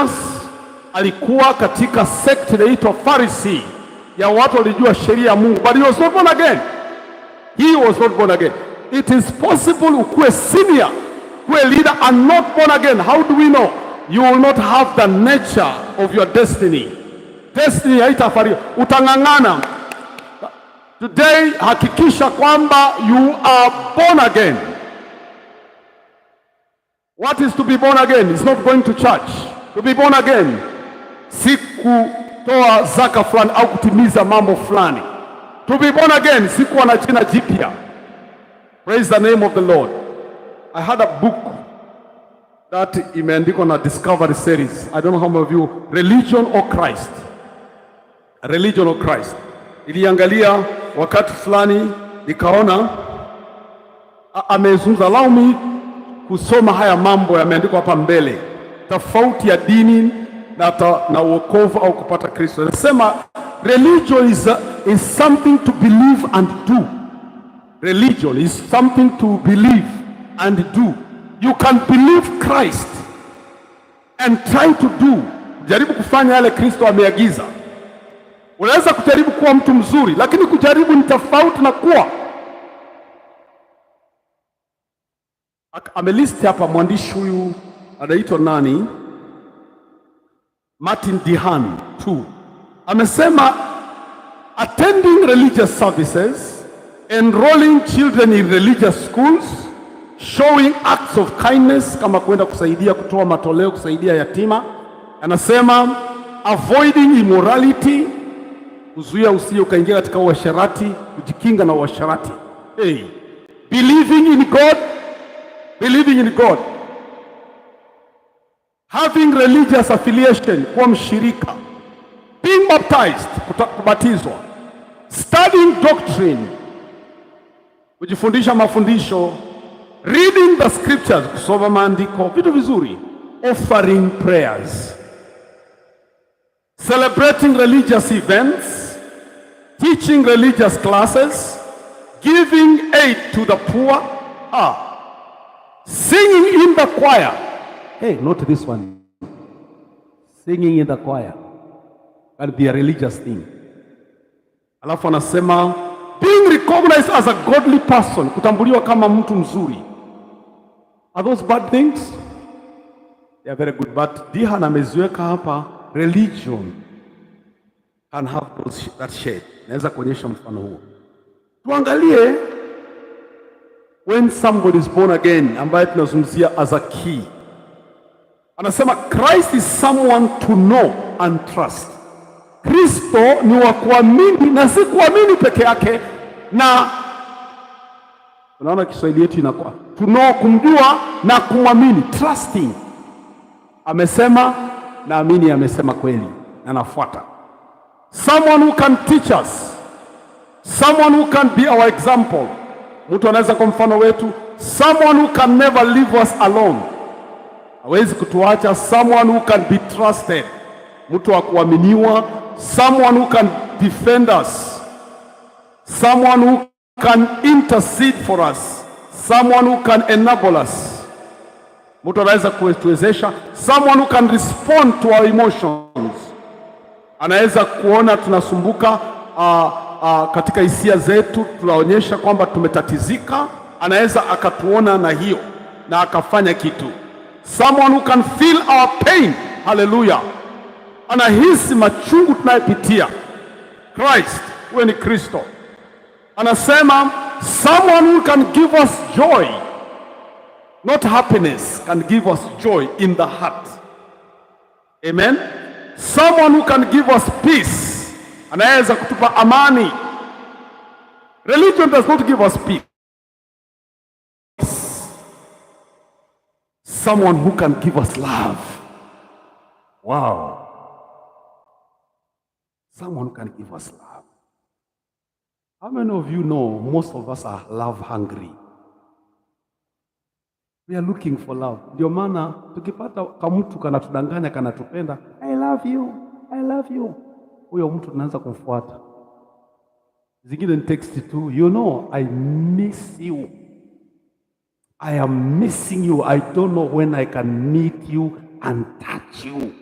Nicodemus alikuwa katika sect inaitwa Pharisee, ya watu walijua sheria ya Mungu, but he was not born again. He was not born again. It is possible ukuwe senior, ukuwe leader and not born again. How do we know? You will not have the nature of your destiny. Destiny haitafaria, utang'ang'ana. Today hakikisha kwamba you are born again. What is to be born again? It's not going to church. To be born again si kutoa zaka fulani au kutimiza mambo fulani. To be born again si kuwa na jina jipya. Praise the name of the Lord. I had a book that imeandikwa na Discovery Series. I don't know how many of you, Religion or Christ. Religion or Christ. Niliangalia wakati fulani nikaona amezungumza, allow me kusoma haya mambo yameandikwa hapa mbele, tofauti ya dini na uokovu au kupata Kristo. Anasema religion is something to believe and do. Religion is something to believe and do. You can believe Christ and try to do, jaribu kufanya yale Kristo ameagiza. Unaweza kujaribu kuwa mtu mzuri, lakini kujaribu ni tofauti na kuwa. Amelisti hapa mwandishi huyu anaitwa nani? Martin Dehan tu amesema attending religious services, enrolling children in religious schools, showing acts of kindness kama kwenda kusaidia kutoa matoleo, kusaidia yatima. Anasema avoiding immorality, kuzuia usije ukaingia katika uasherati, kujikinga na uasherati. Hey, believing in God, believing in God, having religious affiliation, kuwa mshirika, being baptized, kubatizwa, studying doctrine, kujifundisha mafundisho, reading the scriptures, kusoma maandiko, vitu vizuri, offering prayers, celebrating religious events, teaching religious classes, giving aid to the poor, singing in the choir. Hey, not this one. Singing in the choir can be a religious thing. Alafu anasema being recognized as a godly person, kutambuliwa kama mtu mzuri. Are those bad things? They are very good, but Dehan ameziweka hapa, religion can have that shade. Naweza kuonyesha mfano huo. Tuangalie when somebody is born again, ambaye tunazungumzia as a key. Anasema Christ is someone to know and trust. Kristo ni wa kuamini na si kuamini peke yake, na unaona Kiswahili yetu inakuwa to know, kumjua na kumwamini, trusting. Amesema naamini, amesema kweli na nafuata. Someone who can teach us, someone who can be our example, mtu anaweza kwa mfano wetu. Someone who can never leave us alone, hawezi kutuacha. Someone who can be trusted, mtu wa kuaminiwa. Someone who can defend us, someone who can intercede for us, someone who can enable us, mtu anaweza kutuwezesha. Someone who can respond to our emotions, anaweza kuona tunasumbuka katika hisia zetu, tunaonyesha kwamba tumetatizika, anaweza akatuona na hiyo na akafanya kitu. Someone who can feel our pain, haleluya, anahisi machungu tunayopitia. Christ, huyo ni Kristo. Anasema someone who can give us joy, not happiness, can give us joy in the heart. Amen. Someone who can give us peace, anaweza kutupa amani. Religion does not give us peace. Someone who can give us love. Wow. Someone who can give us love. How many of you know most of us are love hungry? We are looking for love. Ndio maana tukipata kamtu kanatudanganya kanatupenda, I love you, I love you, huyo mtu tunaanza kumfuata. Zingine ni text tu, you know I miss you, I am missing you, I don't know when I can meet you and touch you.